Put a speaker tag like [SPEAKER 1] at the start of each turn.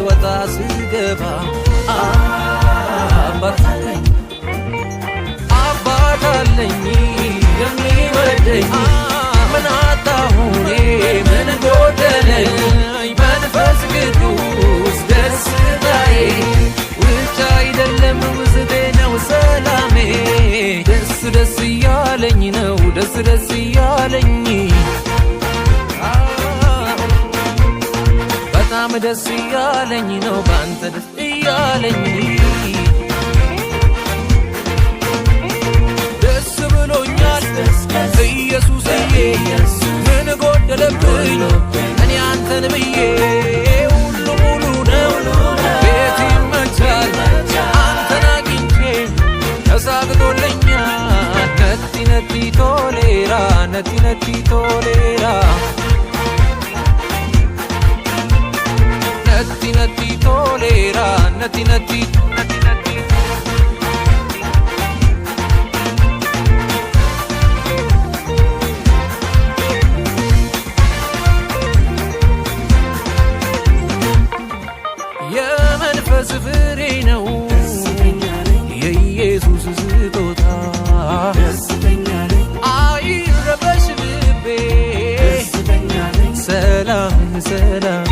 [SPEAKER 1] ስወጣ ስገባ። አባት አለኝ፣ አባት አለኝ የሚወደኝ። ምን አጣሁ እኔ? ምን ጎደለኝ? መንፈስ ቅዱስ ደስታዬ፣ ውጭ አይደለም ውስጤ ነው ሰላሜ። ደስ ደስ እያለኝ ነው፣ ደስ ደስ እያለኝ፣ በጣም ደስ እያለኝ ነው፣ ባንተ ደስ እያለኝ። ደስ ብሎኛል ኢየሱስዬ፣ ምን ጎደለብኝ እኔ አንተን ብዬ? ሁሉ ሙሉ ነው፣ ቤት ይመቻል፣ አንተን አግኝቼ ተሳክቶልኛል። Natti natti toleera, natti natti toleera, natti natti toleera, natti natti natti natti. የመንፈስ ፍሬ ነው የኢየሱስ ስጦታ። አይረበሽ ልቤ፣ ሰላም ሰላም።